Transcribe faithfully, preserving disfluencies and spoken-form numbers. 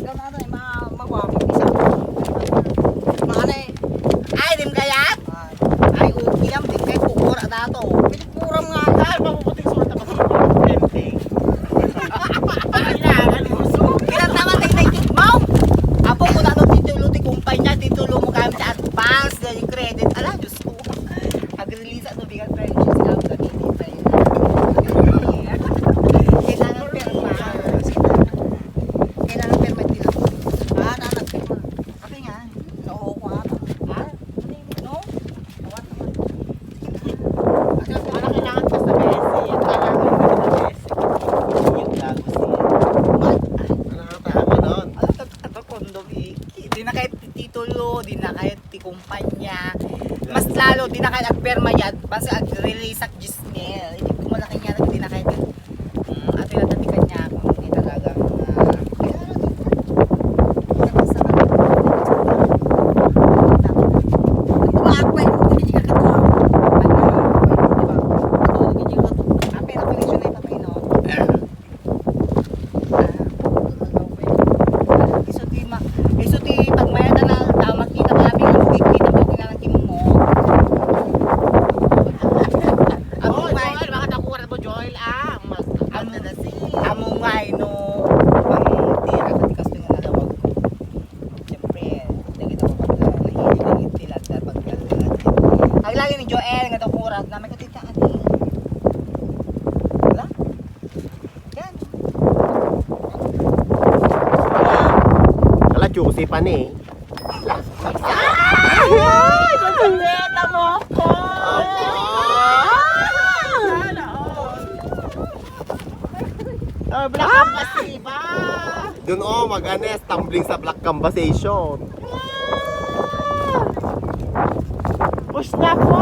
Ikaw na, ano, eh, ma-, magwapo, isa. Maanay. Ay, dim kayat? Ay. Ay, okay lang, dim kayat, kukura dato. Puro nga. Ay, mapuputing suot, mapuputing suot. Ay, na, ano, gusto? Kinanta man, tay, tay, tay, mom. Apo, kung ano, titulo, ti kumpanya, titulo mo kami sa advance, yung credit. Ala, Diyos ko. Ag-release, ano, bigat, friendship, sila, ang gamitin, tayo. Kailangan pirma. Kailangan pirma, tila. Ah, dapat pirma. Kasi nga, nauho ko ata. Ha? No? Ano kailangan ka sa Messi? Kailangan ka sa Messi. Yung gago siya. Ano ang tama nun? Ano, tag-, ano, kondom, eh? Di na kahit titulo, di na kahit ti kumpanya. Mas lalo, di na kahit agperma yan. Basta ag-release ak Gisnel. Hindi ko malaki niya, di na kahit, mm, ati na tati kanya kung hindi talaga, ah, kailangan ito. Tapos sa mga, di ba, ako pa yung hindi ka katuwa. Ano, di ba? Ako, hindi ka katuwa. Ang pinaka-connection na ipapainom. Isu ti ma-, isu ti pagmayatan na tama kita kami nga kita mo kinanang ti mo. Amo nga, Joel, baka takuran mo, Joel, ah. Amo, amo nga, no, ang tira ka ti kastoy nga nalawag ko. Siyempre, dagiti pagka-, nahilig ang iti lagda pagka-, ang lagi ni Joel nga takuran, na may katita, ati. Wala? Yan. Ala, juicy pa ni. Ay! Ay! Pagkakita mo ko! Ah! Sana all. Ah, black ang pasiba! Dun, oh, maganes, tumbling sa black conversation. Push na po!